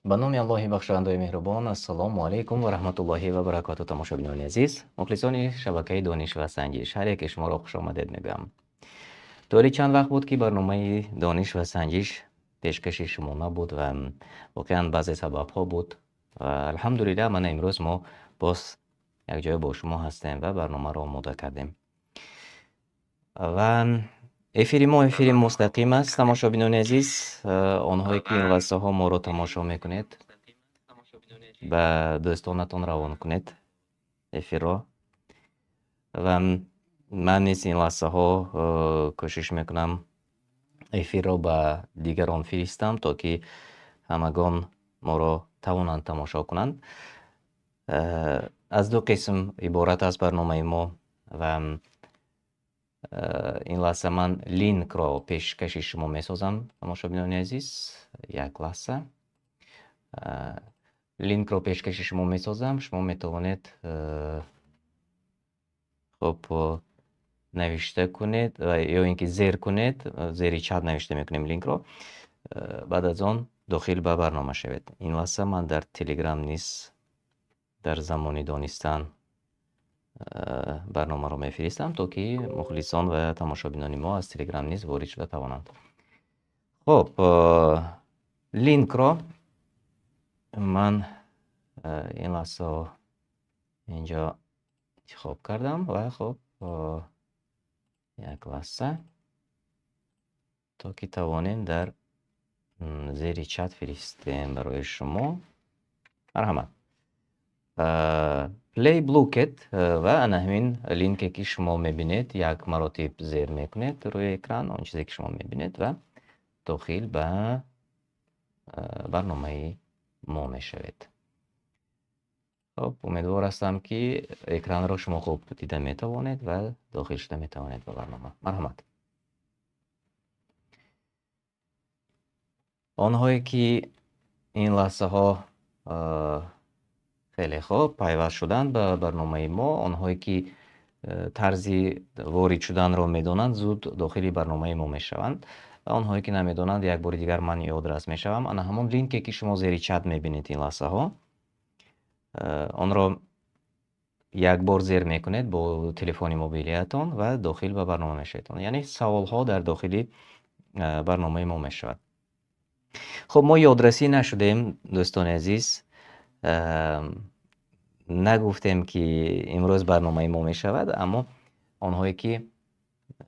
Ба номи Аллоҳи бахшандаи меҳрубон. Ассалому алайкум ва раҳматуллоҳи ва баракоту. Тамошобинони азиз, мухлисони шабакаи Дониш ва Санҷиш, ҳар яке шуморо хуш омадед мегӯям. Тӯли чанд вақт буд, ки барномаи Дониш ва Санҷиш пешкаши шумо набуд ва воқеан баъзе сабабҳо буд. Ва алҳамдулиллаҳ, мана имрӯз мо боз якҷоя бо шумо ҳастем ва барномаро омода кардем. Ва эфири мо эфири мустақим аст, тамошобинони азиз. Онҳое ки ин лаҳзаҳо моро тамошо мекунед, ба дӯстонатон равон кунед эфирро. Ва ман низ ин лаҳзаҳо кӯшиш мекунам эфирро ба дигарон фиристам, то ки ҳамагон моро тавонанд тамошо кунанд. Аз ду қисм иборат аст барномаи мо ва ин лаҳза ман линкро пешкаши шумо месозам, тамошобинони азиз. Як лаҳза. Линкро пешкаши шумо месозам, шумо метавонед хуб навишта кунед ё ин ки зер кунед, зери чат навишта мекунем линкро. Баъд аз он дохил ба барнома шавед. Ин лаҳза ман дар Telegram низ дар замони донистан барномаро мефиристам, то ки мухлисон ва тамошобинони мо аз Telegram низ ворид шуда тавонанд. Хуб, линкро ман ин лаҳза инҷо интихоб кардам ва хуб, як лаҳза, то ки тавонем дар зери чат фиристем барои шумо. Марҳамат. Play Blooket ва ана ҳамин линке ки шумо мебинед, як маротиб зер мекунед рӯи экран, он чизе ки шумо мебинед, ва дохил ба барномаи мо мешавед. Хуб, умедвор ҳастам, ки экранро шумо хуб дида метавонед ва дохил шуда метавонед ба барнома. Марҳамат. Онҳое ки ин лаҳзаҳо хеле хуб пайваст шуданд ба барномаи мо, онҳое ки тарзи ворид шуданро медонанд, зуд дохили барномаи мо мешаванд. Ва онҳое ки намедонанд, як бори дигар ман ёдрас мешавам. Ана ҳамон линке ки шумо зери чат мебинед ин лаҳзаҳо, онро як бор зер мекунед бо телефони мобилиятон ва дохил ба барнома мешавед. Яъне саволҳо дар дохили барномаи мо мешавад. Хуб, мо ёдрасӣ нашудем, дӯстони азиз. Нагуфтем, ки имрӯз барномаи мо мешавад, аммо онҳое ки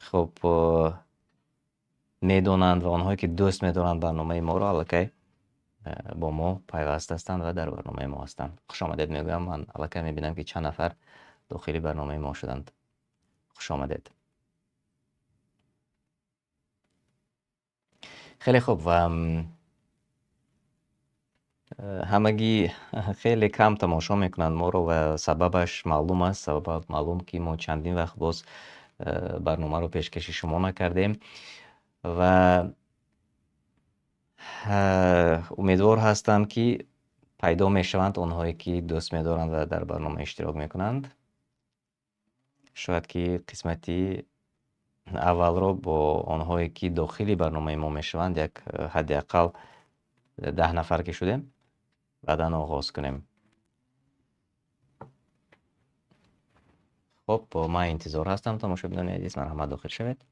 хуб медонанд ва онҳое ки дӯст медоранд барномаи моро, аллакай бо мо пайваст ҳастанд ва дар барномаи мо ҳастанд. Хуш омадед мегӯям. Ман аллакай мебинам, ки чанд нафар дохили барномаи мо шуданд. Хуш омадед. Хеле хуб ва ҳамагӣ хеле кам тамошо мекунанд моро ва сабабаш маълум аст. Сабаб маълум, ки мо чандин вақт боз барномаро пешкаши шумо накардем ва умедвор ҳастам, ки пайдо мешаванд онҳое ки дӯст медоранд ва дар барнома иштирок мекунанд. Шояд ки қисмати аввалро бо онҳое ки дохили барномаи мо мешаванд, як ҳадди ақал 10 нафар ки шудем, баъдан оғоз кунем. Хуб, ман интизор ҳастам, тамошобинони азиз, марҳамат дохил шавед.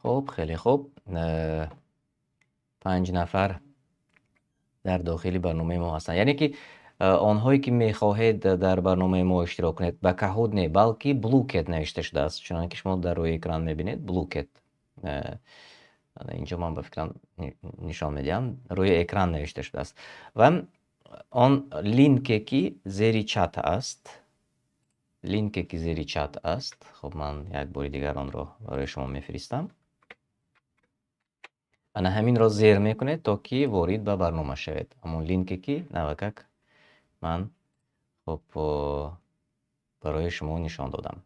Хуб, хеле хуб. 5 нафар дар дохили барномаи мо ҳастанд. Яъне ки онҳое ки мехоҳед дар барномаи мо иштирок кунед, ба Kahoot не, балки Blooket навишта шудааст. Чунон ки шумо дар рӯи экран мебинед, Blooket. Инҷо ман ба фикрам нишон медиҳам, рӯи экран навишта шудааст. Ва он линке ки зери чат аст, линке ки зери чат аст, хуб, ман як бори дигар онро барои шумо мефиристам. Ана ҳаминро зер мекунед, то ки ворид ба барнома шавед. Ҳамон линке ки навакак ман хуб барои шумо нишон додам.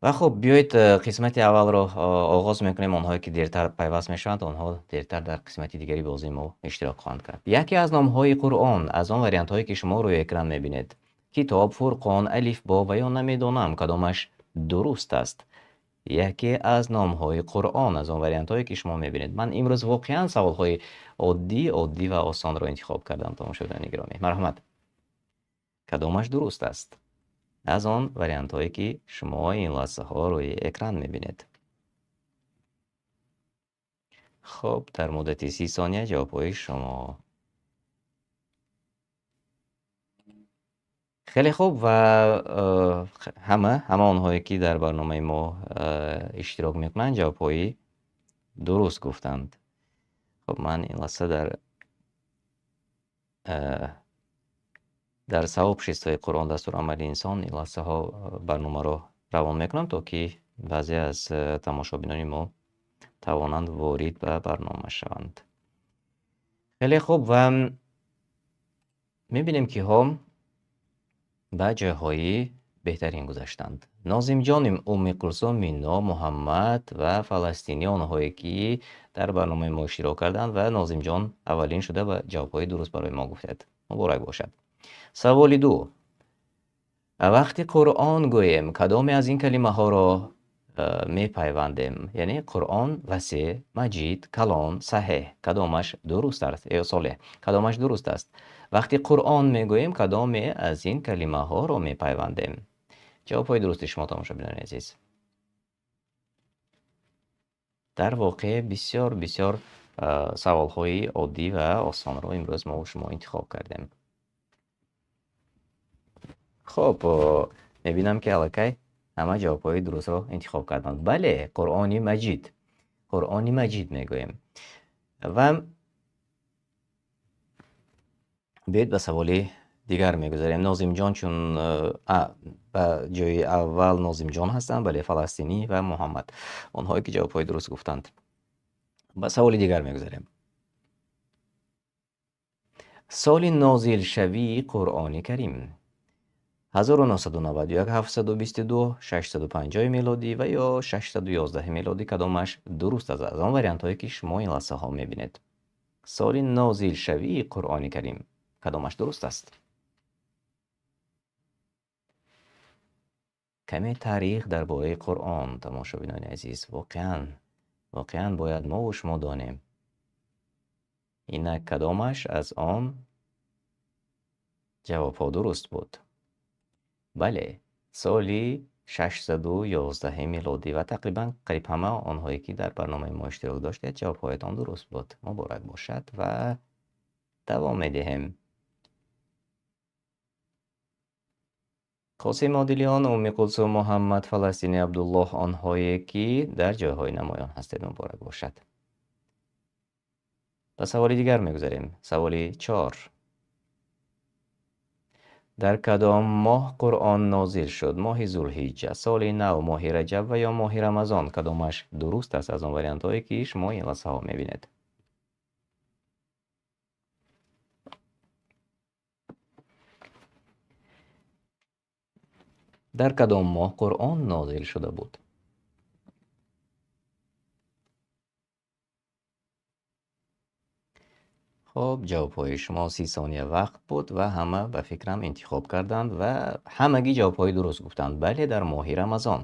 Ва хуб, биёед қисмати аввалро оғоз мекунем. Онҳое ки дертар пайваст мешаванд, онҳо дертар дар қисмати дигари бозии мо иштирок хоҳанд кард. Яке аз номҳои Қуръон аз он вариантҳое ки шумо рӯи экран мебинед: Китоб, Фурқон, Алифбо ва ё намедонам, кадомаш дуруст аст? Яке аз номҳои Қуръон, аз он вариантҳое ки шумо мебинед. Ман имрӯз воқеан саволҳои оддӣ, оддӣ ва осонро интихоб кардам, тамошобинони гиромӣ. Марҳамат. Кадомаш дуруст аст? Аз он вариантҳое ки шумо ин лаҳзаҳо рӯи экран мебинед. Хуб, дар муддати 30 сония ҷавобҳои шумо. Хеле хуб ва ҳама онҳое ки дар барномаи мо иштирок мекунанд, ҷавобҳои дуруст гуфтанд. Хуб, ман ин лаҳза дар савоб шистҳои Қуръон дастурамали инсон ин лаҳзаҳо барномаро равон мекунам, то ки баъзе аз тамошобинони мо тавонанд ворид ба барнома шаванд. Хеле хуб ва мебинем ки ҳо ба ҷойҳои беҳтарин гузаштанд. Нозимҷон, Умми Кулсум, Минно, Муҳаммад ва фаластинӣ, онҳое ки дар барномаи мо иштирок карданд ва Нозимҷон аввалин шуда ва ҷавобҳои дуруст барои мо гуфтанд. Муборак бошад. Саволи 2. Вақти Қуръон гӯем, кадоме аз ин калимаҳоро мепайвандем? Яъне Қуръон, васеъ, маҷид, калон, саҳеҳ. Кадомаш дуруст аст? Ё солеҳ. Кадомаш дуруст аст? Вақти Қуръон мегӯем, кадоме аз ин калимаҳоро мепайвандем? Ҷавобҳои дурусти шумо, тамошобинони азиз. Дар воқеъ бисёр, бисёр саволҳои оддӣ ва осонро имрӯз мо шумо интихоб кардем. Хуб, мебинам ки аллакай ҳама ҷавобҳои дурустро интихоб карданд. Бале, Қуръони Маҷид. Қуръони Маҷид мегӯем. Ва биёед ба саволи дигар мегузарем. Нозимҷон чун ба ҷои аввал Нозимҷон ҳастанд, бале, фаластинӣ ва Муҳаммад. Онҳое ки ҷавобҳои дуруст гуфтанд. Ба саволи дигар мегузарем. Соли нозилшавии Қуръони Карим 1991, 722, 650 милодӣ ва ё 611 милодӣ кадомаш дуруст аст аз он вариантҳое ки шумо ин лаҳзаҳо мебинед? Соли нозилшавии Қуръони Карим кадомаш дуруст аст? Каме таърих дар бораи Қуръон, тамошобинони азиз, воқеан бояд мо ва шумо донем. Инак кадомаш аз он ҷавобҳо дуруст буд? Бале, соли 611 милодӣ ва тақрибан қариб ҳама онҳое ки дар барномаи мо иштирок доштед, ҷавобҳоятон дуруст буд. Муборак бошад ва давом медиҳем. Қосим Одилиён, Умми Кулсум, Муҳаммад, Фаластини, Абдуллоҳ, онҳое ки дар ҷойҳои намоён ҳастед, муборак бошад. Ба саволи дигар мегузарем. Саволи 4. Дар кадом моҳ Қуръон нозил шуд? Моҳи Зулҳиҷҷа, соли нав, моҳи Раҷаб ва ё моҳи Рамазон? Кадомаш дуруст аст аз он вариантҳое ки шумо ин лаҳзаҳо мебинед? Дар кадом моҳ Қуръон нозил шуда буд? Хоб, ҷавобҳои шумо 30 сония вақт буд ва ҳама ба фикрам интихоб карданд ва ҳамагӣ ҷавобҳои дуруст гуфтанд. Бале, дар моҳи Рамазон.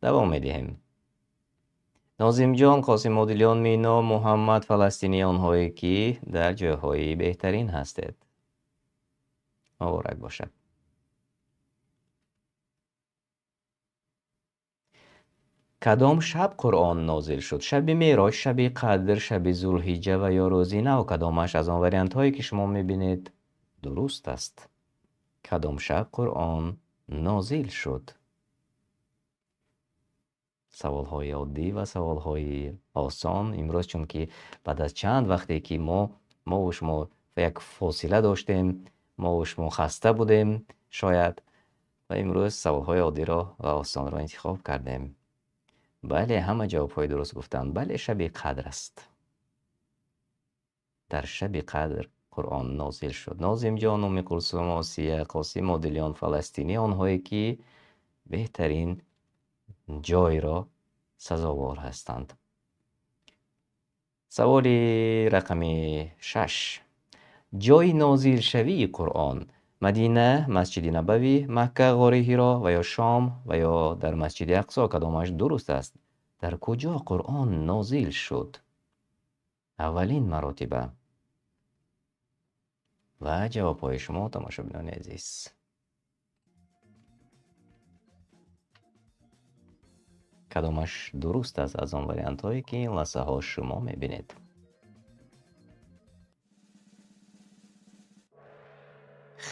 Давом медиҳем. Нозимҷон, Қосим Одилиён, Мино, Муҳаммад, фаластинӣ, онҳое ки дар ҷойҳои беҳтарин ҳастед. Муборак бошад. Кадом шаб Қуръон нозил шуд? Шаби Мероҷ, шаби Қадр, шаби Зулҳиҷҷа ва ё рӯзи нав? Кадомаш аз он вариантҳое ки шумо мебинед дуруст аст? Кадом шаб Қуръон нозил шуд? Саволҳои оддӣ ва саволҳои осон имрӯз, чунки баъд аз чанд вақте ки мо ва шумо як фосила доштем, мо ва шумо хаста будем шояд, ва имрӯз саволҳои оддиро ва осонро интихоб кардем. Бале, ҳама ҷавобҳои дуруст гуфтанд. Бале, шаби Қадр аст. Дар шаби Қадр Қуръон нозил шуд. Нозимҷон, Умми Кулсум, Осия, Қосим Одилиён, фаластинӣ, онҳое ки беҳтарин ҷойро сазовор ҳастанд. Саволи рақами 6. Ҷойи нозилшавии Қуръон Мадина, Масҷиди Набавӣ, Макка, ғори Ҳиро ва ё Шом ва ё дар Масҷиди Ақсо, кадомаш дуруст аст? Дар куҷо Қуръон нозил шуд? Аввалин маротиба. Ва ҷавобҳои шумо, тамошобинони азиз. Кадомаш дуруст аст аз он вариантҳое, ки ин лаҳзаҳо шумо мебинед?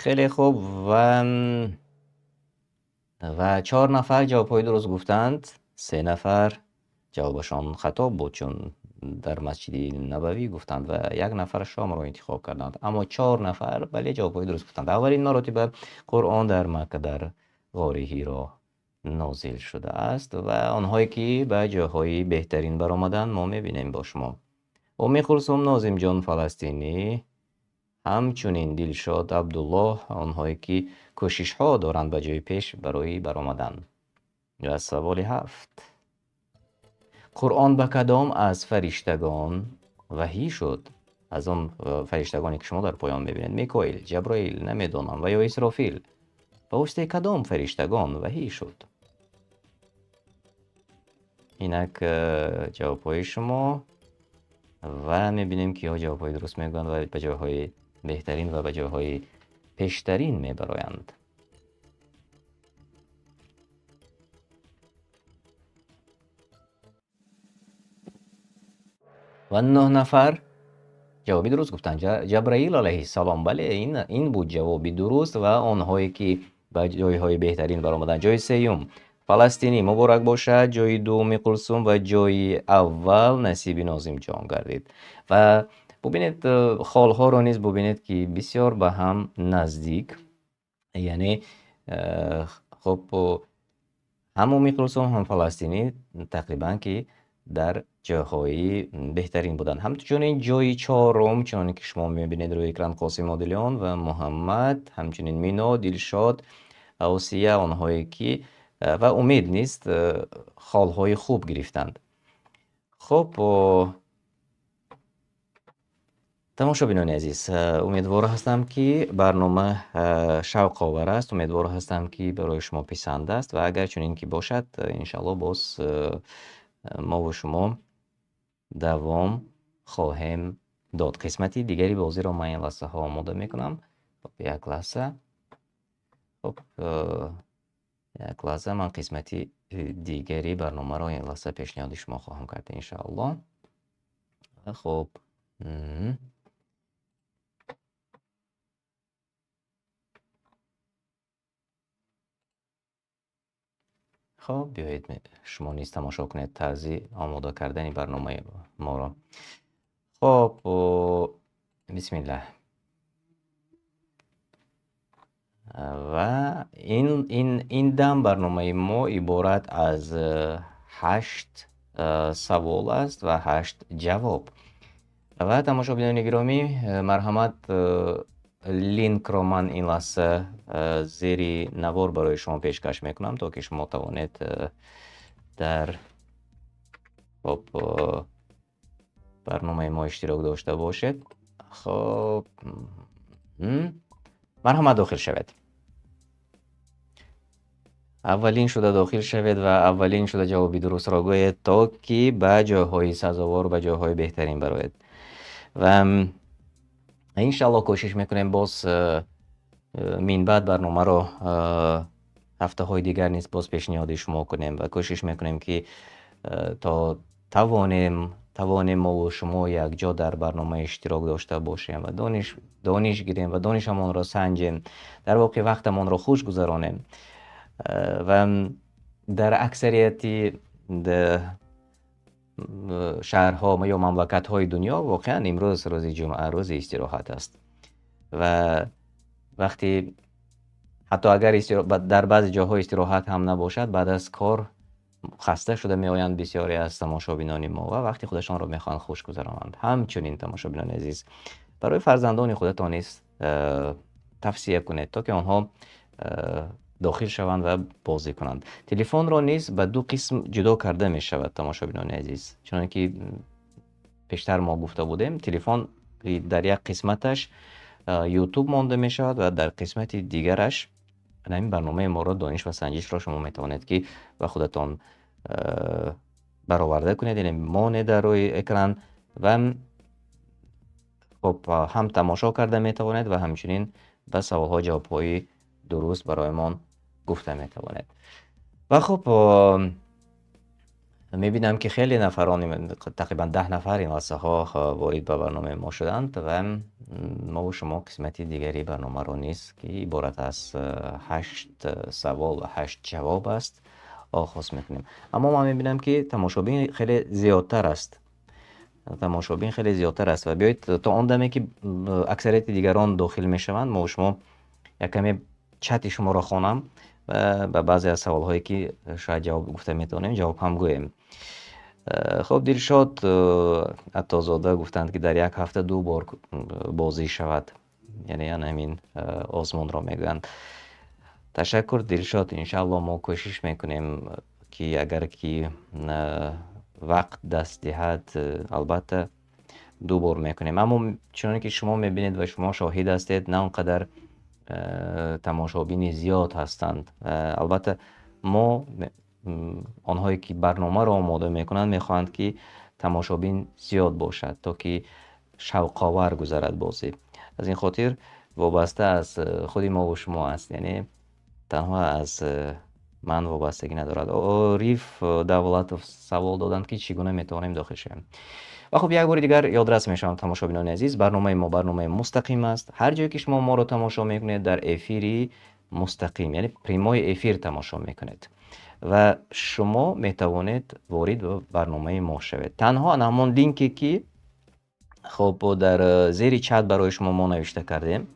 Хеле хуб ва 4 нафар ҷавобҳои дуруст гуфтанд, 3 нафар ҷавобашон хато буд, чун дар Масҷиди Набавӣ гуфтанд ва 1 нафар Шомро интихоб карданд. Аммо 4 нафар бале ҷавобҳои дуруст гуфтанд. Аввалин маротиба Қуръон дар Макка дар ғори Ҳиро нозил шудааст ва онҳое ки ба ҷойҳои беҳтарин баромаданд, мо мебинем бо шумо. Умми Кулсум, Нозимҷон Фаластинӣ, ҳамчунин Дилшод Абдуллоҳ, онҳое ки кӯшишҳо доранд ба ҷои пеш барои баромадан. Ва саволи 7. Қуръон ба кадом аз фариштагон ваҳй шуд? Аз он фариштагоне ки шумо дар поён мебинед, Микоил, Ҷаброил, намедонам, ва ё Исрофил. Ба воситаи кадом фариштагон ваҳй шуд? Инак ҷавобҳои шумо ва мебинем ки ё ҷавобҳои дуруст мегӯянд ва ба ҷойҳои беҳтарин ва ба ҷойҳои пештарин мебароянд. Ва 9 нафар ҷавоби дуруст гуфтанд. Ҷабраил алайҳиссалом, бале, ин буд ҷавоби дуруст ва онҳое ки ба ҷойҳои беҳтарин баромаданд. Ҷои сеюм Фаластинӣ муборак бошад, ҷои дуюми Кулсум ва ҷои аввал насиби Нозимҷон гардид. Ва бубинед, холҳоро низ бубинед ки бисёр ба ҳам наздик, яъне хуб, ҳам Умми Кулсум ҳам Фаластинӣ тақрибан ки дар ҷойҳои беҳтарин буданд. Ҳамчунин ҷои чорум, чуноне ки шумо мебинед рӯи экран, Қосим Одилён ва Муҳаммад, ҳамчунин Мино, Дилшод, Авсия, онҳое ки ва Умед низ холҳои хуб гирифтанд. Хуб, тамошобинони азиз, умедвор ҳастам ки барнома шавқовар аст, умедвор ҳастам ки барои шумо писанд аст ва агар чунин ки бошад, иншааллоҳ боз мо ва шумо давом хоҳем дод. Қисмати дигари бозиро ман ин лаҳзаҳо омода мекунам. Хуб, як лаҳза. Хуб, як лаҳза ман қисмати дигари барномаро ин лаҳза пешниҳоди шумо хоҳам кард иншааллоҳ. Хуб. Хуб, биёед шумо низ тамошо кунед тарзи омода кардани барномаи моро. Хуб, бисмиллаҳ. Ва ин дам барномаи мо иборат аз 8 савол аст ва 8 ҷавоб. Ва тамошобинони гиромӣ, марҳамат, линкро ман ин лаҳза зери навор барои шумо пешкаш мекунам, то ки шумо тавонед дар хуб барномаи мо иштирок дошта бошед. Хуб, марҳамат дохил шавед. Аввалин шуда дохил шавед ва аввалин шуда ҷавоби дурустро гӯед, то ки ба ҷойҳои сазовор, ба ҷойҳои беҳтарин бароед. Ва иншааллоҳ кӯшиш мекунем боз минбаъд барномаро ҳафтаҳои дигар низ боз пешниҳоди шумо кунем ва кӯшиш мекунем ки то тавонем мо ва шумо якҷо дар барнома иштирок дошта бошем ва дониш гирем ва донишамонро санҷем, дар воқеъ вақтамонро хуш гузаронем. Ва дар аксарияти шаҳрҳо ё мамлакатҳои дунё воқеан имрӯз рӯзи ҷумъа рӯзи истироҳат аст ва вақти ҳатто агар дар баъзе ҷойҳо истироҳат ҳам набошад, баъд аз кор хаста шуда меоянд бисёре аз тамошобинони мо ва вақти худашонро мехоҳанд хуш гузаронанд. Ҳамчунин тамошобинони азиз, барои фарзандони худатон низ тавсия кунед, то ки онҳо дохил шаванд ва бозӣ кунанд. Телефонро низ ба ду қисм ҷудо карда мешавад, тамошобинони азиз. Чунон ки пештар мо гуфта будем, телефон дар як қисматаш YouTube монда мешавад ва дар қисмати дигараш ҳамин барномаи моро, Дониш ва санҷишро, шумо метавонед, ки ба худатон бароварда кунед, яъне монед дар рӯи экран ва хуб ҳам тамошо карда метавонед ва ҳамчунин ба саволҳо ҷавобҳои дуруст бароямон гуфта метавонед. Ва хуб, мебинам, ки хеле нафарон, тақрибан 10 нафар ин лаҳзаҳо ворид ба барномаи мо шуданд ва мову шумо қисмати дигари барномаро низ, ки иборат аз 8 савол ва 8 ҷавоб аст, оғоз мекунем. Аммо ман мебинам, ки тамошобин хеле зиёдтар аст, тамошобин хеле зиёдтар аст ва биёед то он даме, ки аксарияти дигарон дохил мешаванд, мо шумо як каме чати шуморо хонам ва ба баъзе аз саволҳое, ки шояд ҷавоб гуфта метавонем, ҷавоб ҳам гӯем. Хуб, Дилшод Аттозода гуфтанд, ки дар як ҳафта 2 бор бозӣ шавад, яъне ана ҳамин озмунро мегӯянд. Ташаккур, Дилшод, иншаалло мо кӯшиш мекунем, ки агар ки вақт даст диҳад, албатта 2 бор мекунем. Аммо чуноне ки шумо мебинед ва шумо шоҳид ҳастед, на он қадар тамошобини зиёд ҳастанд. Албатта мо, онҳое ки барномаро омода мекунанд, мехоҳанд, ки тамошобин зиёд бошад, то ки шавқовар гузарад бозӣ. Аз ин хотир вобаста аз худи мову шумо аст, яъне танҳо аз ман вобастагӣ надорад. Ориф Давлатов савол доданд, ки чӣ гуна метавонем дохил шавем. Ва хуб, як бори дигар ёдрас мешавам, тамошобинони азиз, барномаи мо барномаи мустақим аст. Ҳар ҷое ки шумо моро тамошо мекунед, дар эфири мустақим, яъне прямой эфир тамошо мекунед ва шумо метавонед ворид ба барномаи мо шавед. Танҳо ҳамон линке, ки хуб дар зери чат барои шумо мо навишта кардем,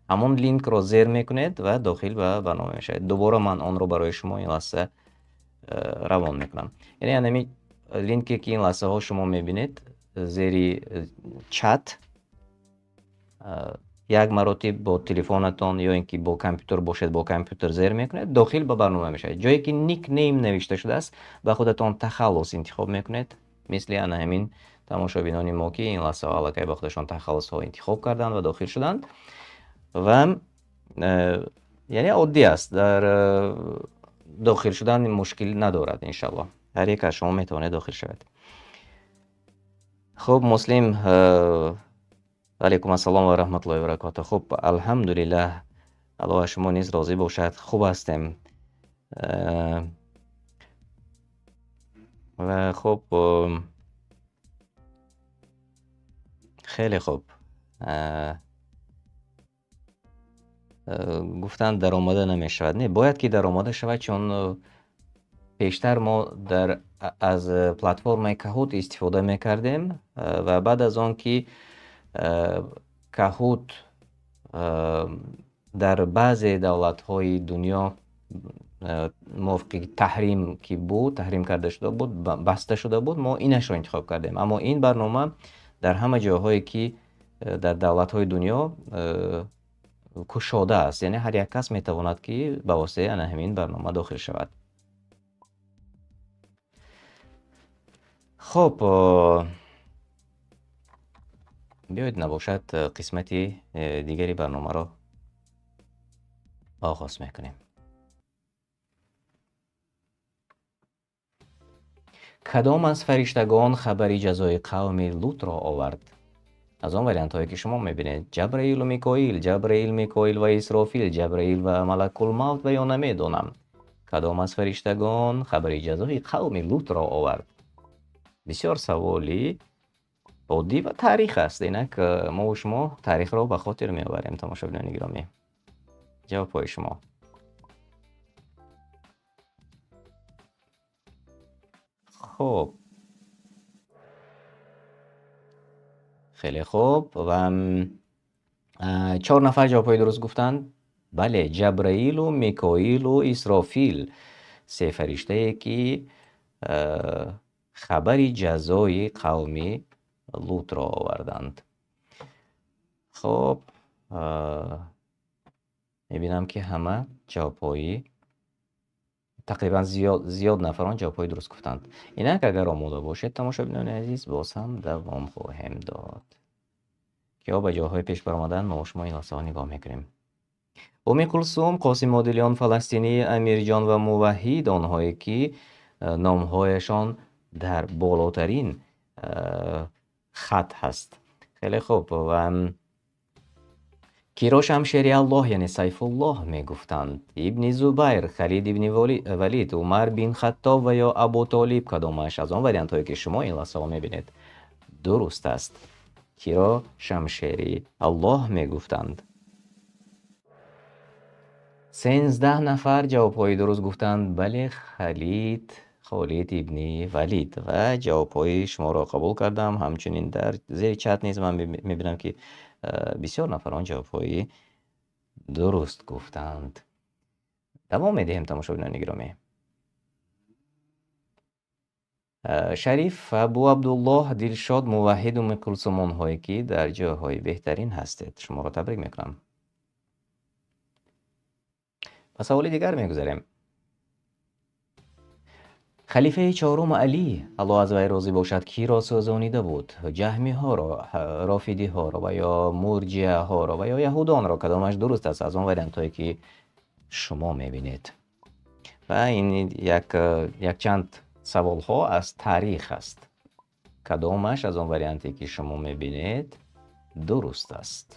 ҳамон линкро зер мекунед ва дохил ба барнома мешавед. Дубора ман онро барои шумо ин лаҳза равон мекунам. Яъне ҳамин линке, ки ин лаҳзаҳо шумо мебинед зери чат, як маротиб бо телефонатон ё ин ки бо компютер бошед, бо компютер зер мекунед, дохил ба барнома мешавед. Ҷое ки никнейм навишта шудааст, ба худатон тахаллус интихоб мекунед, мисли ана ҳамин тамошобинони мо, ки ин лаҳзаҳо аллакай ба худашон тахаллусҳо интихоб карданд ва дохил шуданд. Ва яъне оддӣ аст, дар дохил шудан мушкил надорад, иншаллоҳ ҳар як аз шумо метавонед дохил шавед. Хуб, Муслим, алайкум ассалом ва раҳматуллоҳи ва баракотуҳ. Хуб, алҳамдулиллаҳ, Аллоҳ аз шумо низ розӣ бошад, хуб ҳастем. Ва хуб, хеле хуб. Гуфтанд даромада намешавад. Не, бояд ки даромада шавад, чун пештар мо аз платформаи Kahoot истифода мекардем ва баъд аз он ки Kahoot дар баъзе давлатҳои дунё мувофиқи таҳрим ки буд, таҳрим карда шуда буд, баста шуда буд, мо инашро интихоб кардем. Аммо ин барнома дар ҳама ҷойҳое ки дар давлатҳои дунё кушода аст, яъне ҳар як кас метавонад, ки ба воситаи ана ҳамин барнома дохил шавад. Хуб, биёед набошад қисмати дигари барномаро оғоз мекунем. Кадом аз фариштагон хабари ҷазои қавми Лутро овард? Аз он вариантҳое ки шумо мебинед: Ҷабраилу Микоил, Ҷабраил, Микоил ва Исрофил, Ҷабраил ва Малакулмавт ва ё намедонам. Кадом аз фариштагон хабари ҷазои қавми Лутро овард? Бисёр саволи оддӣ ва таърих аст. Инак мову шумо таърихро ба хотир меоварем, тамошобинони гиромӣ. Ҷавобҳои шумо. Хуб, хеле хуб. Ва 4 нафар ҷавобҳои дуруст гуфтанд. Бале, Ҷабраилу Микоилу Исрофил, се фариштае, ки хабари ҷазои қавми Лутро оварданд. Хуб, мебинам, ки ҳама ҷавобҳои тақрибан зиёд нафарон ҷавобҳои дуруст гуфтанд. Инак агар омода бошед, тамошобинони азиз, боз ҳам давом хоҳем дод. Киҳо ба ҷойҳои пеш баромаданд, мо шумо ин лаҳзаҳо нигоҳ мекунем. Уми Кулсум, Қосим Одилён, Фаластинӣ, Амирҷон ва Муваҳҳид, онҳое ки номҳояшон дар болотарин хат ҳаст. Хеле хуб. Ва киро шамшери Аллоҳ, яъне Сайфуллоҳ мегуфтанд? Ибни Зубайр, Халид ибни Валид, Умар бин Хаттоб ва ё Абу Толиб, кадомаш аз он вариантҳое ки шумо ин лаҳзаҳо мебинед дуруст аст? Киро шамшери Аллоҳ мегуфтанд? 13 нафар ҷавобҳои дуруст гуфтанд. Бале, Холид ибни Валид. Ва ҷавобҳои шуморо қабул кардам. Ҳамчунин дар зери чат низ ман мебинам ки бисёр нафарон ҷавобҳои дуруст гуфтанд. Давом медиҳем, тамошобинони гиромӣ. Шариф, Абу Абдуллоҳ, Дилшод, Муваҳҳид, Уми Кулсум, онҳое ки дар ҷойҳои беҳтарин ҳастед, шуморо табрик мекунам. Ба саволи дигар мегузарем. Халифаи чорум Алӣ, Аллоҳ аз вай розӣ бошад, киро сӯзонида буд? Ҷаҳмиҳоро, рофидиҳоро ва ё мурҷиаҳоро ва ё яҳудонро? Кадомаш дуруст аст аз он вариантҳое ки шумо мебинед? Ва ин якчанд саволҳо аз таърих аст. Кадомаш аз он варианте ки шумо мебинед дуруст аст?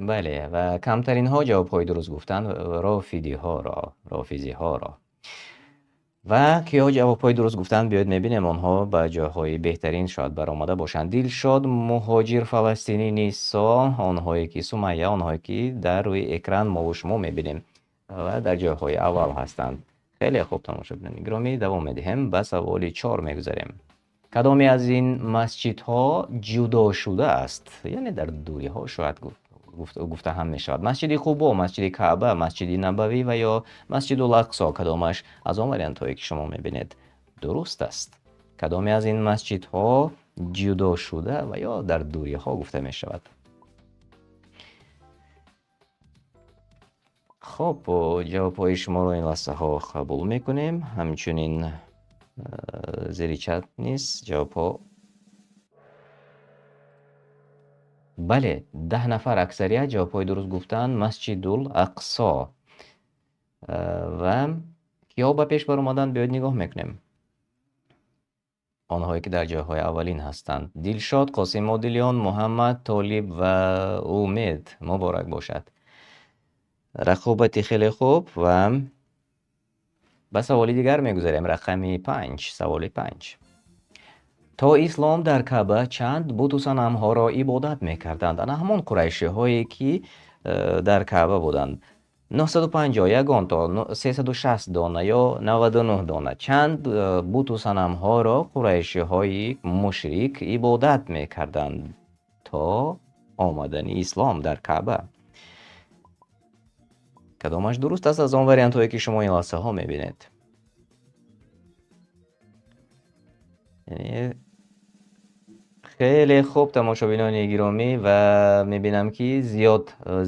Бале, ва камтаринҳо ҷавобҳои дуруст гуфтанд рофизиҳоро. Ва киҳо ҷавобҳои дуруст гуфтанд, биёед мебинем, онҳо ба ҷойҳои беҳтарин шояд баромада бошанд. Дилшод, Муҳоҷир, Фаластинӣ, Нисо, онҳое ки Сумайя, онҳое ки дар рӯи экран мо ва шумо мебинем ва дар ҷойҳои аввал ҳастанд. Хеле хуб, тамошобинони гиромӣ, давом медиҳем, ба саволи 4 мегузарем. Кадоме аз ин масҷидҳо ҷудо шудааст? Яъне дар дуриҳо шояд гуфта ҳам мешавад. Масҷиди Қубо, Масҷиди Каъба, Масҷиди Набавӣ ва ё Масҷидул Ақсо, кадомаш аз он вариантҳое ки шумо мебинед дуруст аст? Кадоме аз ин масҷидҳо ҷудо шуда ва ё дар дуриҳо гуфта мешавад? Хуб, ҷавобҳои шуморо ин лаҳзаҳо қабул мекунем. Ҳамчунин зери чат низ ҷавобҳо. Бале, 10 нафар аксарият ҷавобҳои дуруст гуфтанд. Масҷидул Ақсо. Ва киҳо ба пеш баромаданд, биёед нигоҳ мекунем. Онҳое ки дар ҷойҳои аввалин ҳастанд. Дилшод, Қосим Одилён, Муҳаммад, Толиб ва Умед. Муборак бошад. Рақобати хеле хуб ва ба саволи дигар мегузарем. Рақами 5, саволи 5. То ислом дар Каъба чанд буту санамҳоро ибодат мекарданд? Ана ҳамон қурайшиҳое ки дар Каъба буданд. 950, ягон то 360 дона ё 99 дона. Чанд буту санамҳоро қурайшиҳои мушрик ибодат мекарданд то омадани ислом дар Каъба? Кадомаш дуруст аст аз он вариантҳое ки шумо ин лаҳзаҳо мебинед? Хеле хуб, тамошобинони гиромӣ, ва мебинам ки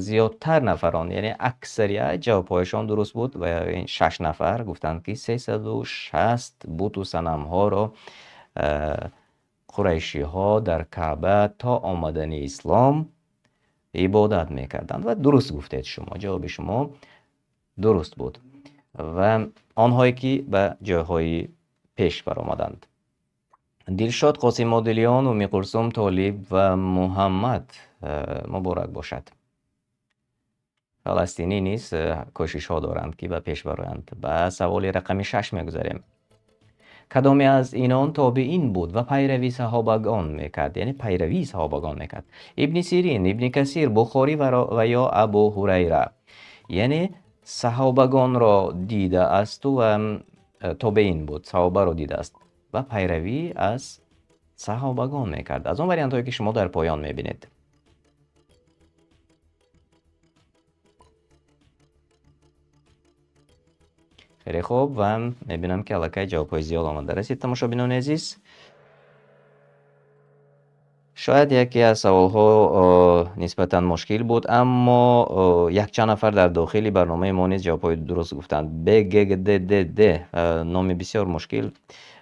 зиёдтар нафарон, яъне аксарият ҷавобҳояшон дуруст буд ва ин 6 нафар гуфтанд ки 360 буту санамҳоро қурайшиҳо дар Каъба то омадани ислом ибодат мекарданд. Ва дуруст гуфтед шумо, ҷавоби шумо дуруст буд. Ва онҳое ки ба ҷойҳои пеш баромаданд: Дилшод, Қосим Одилён, Уми Кулсум, Толиб ва Муҳаммад, муборак бошад. Фаластинӣ низ кӯшишҳо доранд ки ба пеш бароянд. Ба саволи рақами 6 мегузарем. Кадоме аз инон тобеин буд ва пайравии саҳобагон мекард? Яъне пайравии саҳобагон мекард. Ибни Сирин, Ибни Касир, Бухорӣ ва ё Абу Ҳурайра. Яъне саҳобагонро дидаасту ва тобеин буд, саҳобаро дидааст ва пайравӣ аз саҳобагон мекард. Аз он вариантҳое ки шумо дар поён мебинед. Хеле хуб, ва мебинам ки аллакай ҷавобҳои зиёд омада расид, тамошобинони азиз. Шояд яке аз саволҳо нисбатан мушкил буд, аммо якчанд нафар дар дохили барномаи мо низ ҷавобҳои дуруст гуфтанд. Б Г Г Д Д Д, номи бисёр мушкил,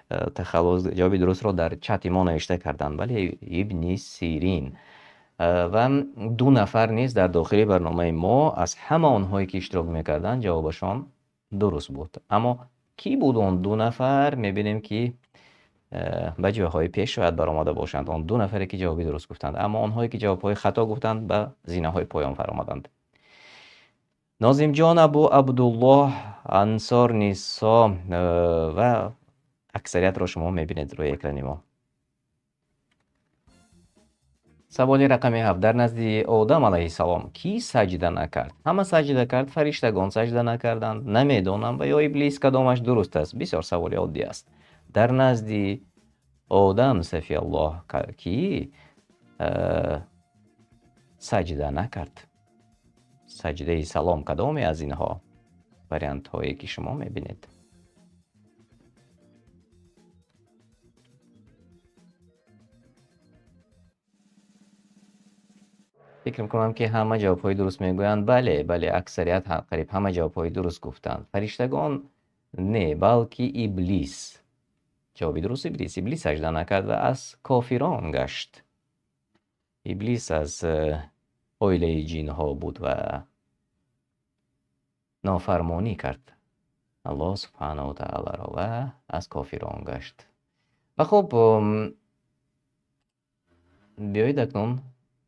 тахаллус, ҷавоби дурустро дар чати мо навишта карданд. Бале, Ибни Сирин. Ва ду нафар низ дар дохили барномаи мо аз ҳама онҳое ки иштирок мекарданд, ҷавобашон дуруст буд. Аммо ки буд он ду нафар? Мебинем ки ба ҷойҳои пеш шояд баромада бошанд он ду нафаре ки ҷавоби дуруст гуфтанд, аммо онҳое ки ҷавобҳои хато гуфтанд ба зинаҳои поён фаромаданд. Нозимҷон, Абу Абдуллоҳ, Ансор, Нисо ва аксариятро шумо мебинед рӯи экрани мо. Саволи рақами 7. Дар назди Одам алайҳиссалом кӣ саҷда накард? Ҳама саҷда кард, фариштагон саҷда накарданд, намедонам ва ё Иблис, кадомаш дуруст аст? Бисёр саволи оддӣ аст. Дар назди Одам сафиаллоҳ кӣ саҷда накард? Саҷдаи салом кадоме аз инҳо? Вариантҳое ки шумо мебинед. Фикр мекунам ки ҳама ҷавобҳои дуруст мегӯянд. Бале, бале, аксарият қариб ҳама ҷавобҳои дуруст гуфтанд. Фариштагон не, балки Иблис. Ҷавоби дуруст Иблис. Иблис саҷда накард ва аз кофирон гашт. Иблис аз оилаи ҷинҳо буд ва нофармонӣ кард Аллоҳ субҳанаҳу ва таолоро ва аз кофирон гашт. Ва хуб, биёед акнун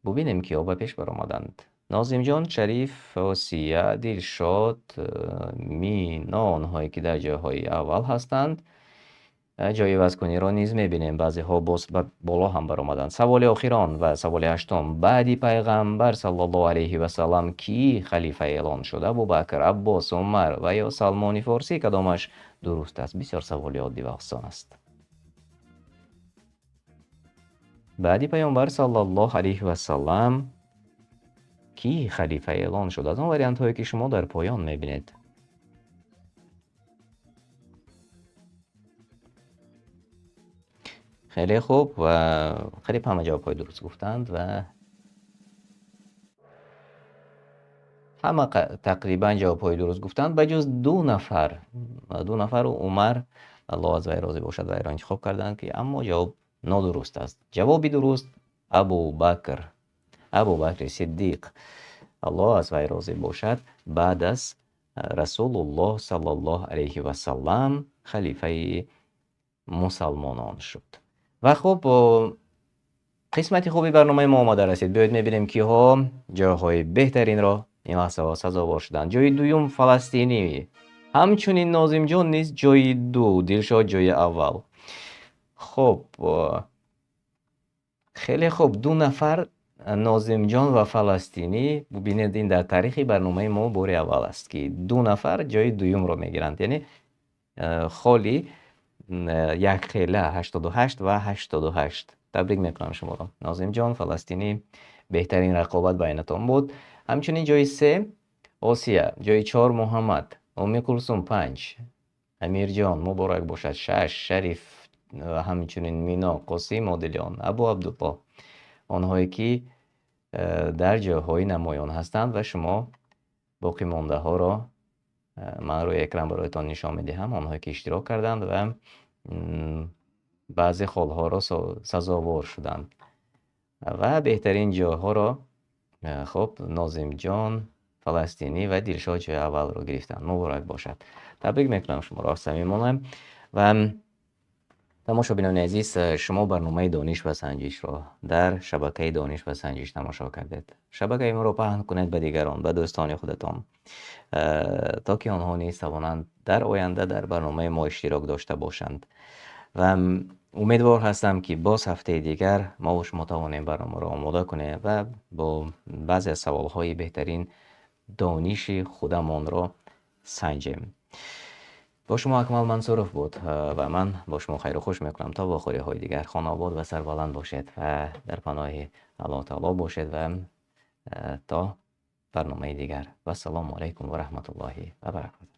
бубинем киҳо ба пеш баромаданд. Нозимҷон, Шариф, Осия, Дилшод, Мино, онҳое ки дар ҷойҳои аввал ҳастанд. Ҷойи ивазкуниро низ мебинем. Баъзеҳо боз ба боло ҳам баромаданд. Саволи охирон ва саволи ҳаштум. Баъди пайғамбар саллаллоҳу алайҳи васаллам кӣ халифа эълон шуд? Абубакр, Аббос, Умар ва ё Салмони Форсӣ, кадомаш дуруст аст? Бисёр саволи оддӣ ва осон аст. Баъди пайғамбар саллаллоҳу алайҳи васаллам кӣ халифа эълон шуд? Аз он вариантҳое ки шумо дар поён мебинед. Хеле хуб ва қариб ҳама ҷавобҳои дуруст гуфтанд ва ҳама тақрибан ҷавобҳои дуруст гуфтанд, ба ҷуз ду нафар. Ду нафар Умар, Аллоҳ аз вай розӣ бошад, вайро интихоб карданд, ки аммо ҷавоб нодуруст аст. Ҷавоби дуруст Абубакр. Абубакри Сиддиқ, Аллоҳ аз вай розӣ бошад, баъд аз Расулуллоҳ саллаллоҳу алайҳи васаллам халифаи мусалмонон шуд. Ва хуб, қисмати хуби барномаи мо омада расид. Биёед мебинем киҳо ҷойҳои беҳтаринро ин лаҳзаҳо сазовор шуданд. Ҷойи дуюм Фаластинӣ, ҳамчунин Нозимҷон низ ҷойи ду, Дилшод ҷойи аввал. Хуб, хеле хуб, ду нафар Нозимҷон ва Фаластинӣ. Бубинед, ин дар таърихи барномаи мо бори аввал аст, ки ду нафар ҷойи дуюмро мегиранд. Яъне холи якхела 88 ва 88. Табрик мекунам шуморо. Нозимҷон, Фаластинӣ, беҳтарин рақобат байнатон буд. Ҳамчунин ҷойи се Осия, ҷойи чор Муҳаммад, Умми Кулсум панҷ, Амирҷон муборак бошад шаш, Шариф, ҳамчунин Мино, Қосим, Одилён, Абу Абдуллоҳ. Онҳое ки дар ҷойҳои намоён ҳастанд ва шумо боқимондаҳоро ман рӯи экран бароятон нишон медиҳам, онҳое ки иштирок карданд ва баъзе холҳоро сазовор шуданд. Ва беҳтарин ҷойҳоро хуб Нозимҷон, Фаластинӣ ва Дилшод ҷои аввалро гирифтанд. Муборак бошад. Табрик мекунам шуморо самимона. Ва тамошобинони азиз, шумо барномаи Дониш ва Санҷишро дар шабакаи Дониш ва Санҷиш тамошо кардед. Шабакаи моро паҳн кунед ба дигарон, ба дӯстони худатон, то ки онҳо низ тавонанд дар оянда дар барномаи мо иштирок дошта бошанд. Ва умедвор ҳастам, ки боз ҳафтаи дигар мо ва шумо тавонем барномаро омода кунем ва бо баъзе аз саволҳои беҳтарин дониши худамонро санҷем. Бо шумо Акмал Мансуров буд ва ман бо шумо хайру хуш мекунам то вохӯриҳои дигар. Хонаобод ва сарбаланд бошед ва дар паноҳи Аллоҳ таоло бошед ва то барномаи дигар. Вассалому алайкум ва раҳматуллоҳи ва баракотуҳ.